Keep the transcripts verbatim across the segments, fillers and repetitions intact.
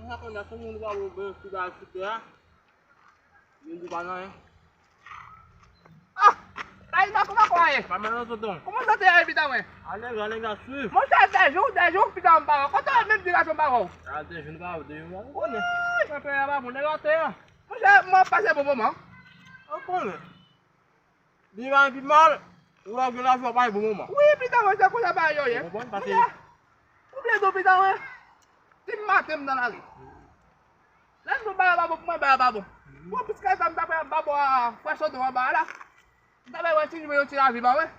Sa konn sa moun pa ouvè fidal sou tè a. Yo di pa nan, hein. Ah! Kayina, kòman kò a ye? Pa mal nan tonton. Kòman sante a ye, pita mwen? Alèz, alèz, a swiv. Monchè, de jou, de jou, pita mwen pa wè. Kote w menm di gason pa wè w? A de jou, nou pa wè, de jou, nou pa wè. Konnen. Woy! Mwen pè a pa bon, nèg atè a. Monchè, mwen pase bon moman. Ou konnen. Li pa pi mal, ou la gen lavi w ap bay bon moman. Wi, pita mwen, se konsa bagay yo ye. Ou konprann? Paske monchè, ou byen di w pita mwen. Ti maten m nan lari. Lè m di w bagay pa bon pou mwen, bagay pa bon. Bon, piske sa m ta pral ba bò a frè Sodon anba a la. M ta pral wè si jwenn yon ti lavi ba mwen.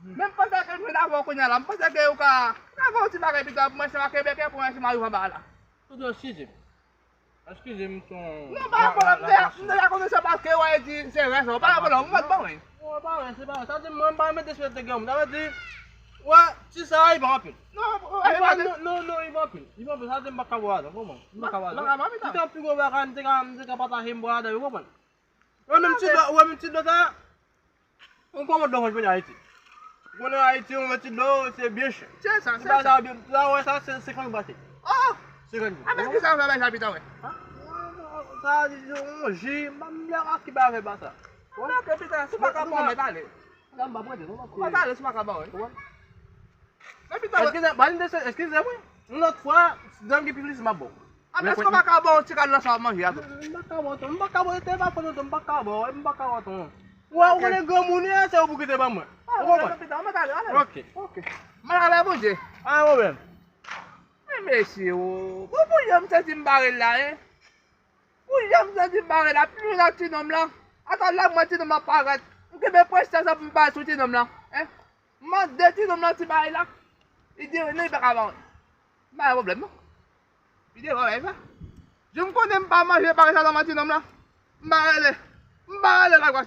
Men m panse ke m jwenn avè w kounye a la. M panse ke ou ka, ou ka fè yon ti bagay pita pou mwen, se pa kenbe ke pou mwen, se mari w anba a la. Sodon, eskize m. Eskize m, ton. Non, pa pwoblèm, m deja, m deja konnen se paske w a di se rès ou, pa pwoblèm, m pa t bon, wi. Non, pa vre, se pa vre. Sa di mwen, m pa renmen derespekte granmoun. Sa vle di, wè, ti sa a, li pa anpil. Non, non, non, li pa anpil. Li pa anpil, sa di m pa ka bò adan, konprann? M pa ka bò adan. Ti tan pi gwo bagay, m te ka, m te ka pataje m bò adan, ou konprann? Ou wè menm ti dlo, ou wè menm ti dlo sa, yon kòmand dlo jwenn Ayiti. Ou konnen Ayiti, yon ti dlo, se byen chè. Se sa, se sa. Sa, sa, sa, wè, sa, se senkant goud pase. Oh! Senkant goud. Avèk ki sa w fè bay sa pita, wè? Sa, se yon ji, m pa m lè ak ki bagay fè ba sa. Wè? Ok, pita, si w pa ka pran, mèt ale. Sa m pa prete, non, paske ou mèt ale, si w pa ka ba, wè. Wè. Men pita, wè. Eskize, ba n de se, eskize mwen. Yon lòt fwa, si dam gen pi plis, m ap ba w. Anben, èske w pa ka ba w ti kal nan sa w ap manje a tou? M pa ka ba w tou, m pa ka ba w, te pa fò non, m pa ka ba w, m pa ka ba w tou. Ou wè, ou konnen granmoun ye, se ou pou kite ban mwen. Ou konprann? Pita, mèt ale, ale. Ok. Ok. M ale avè Bondye. Pa gen pwoblèm. Men mesye, o. Bon, pou jan m santi m bare l la, en. Pou jan m santi m bare l la, pi lwen nan ti nonm lan. Ata lè m wè ti nonm lan parèt, m kenbe prestij lan pou m parèt sou ti nonm lan. En? M mande ti nonm lan ti bagay la. Li di, non, li pa ka ba mwen. M pa gen pwoblèm, non. Li di, bagay sa. Jan m konnen m pa manje bagay sa nan men ti nonm lan. M pa rele. M pa rele lagwa.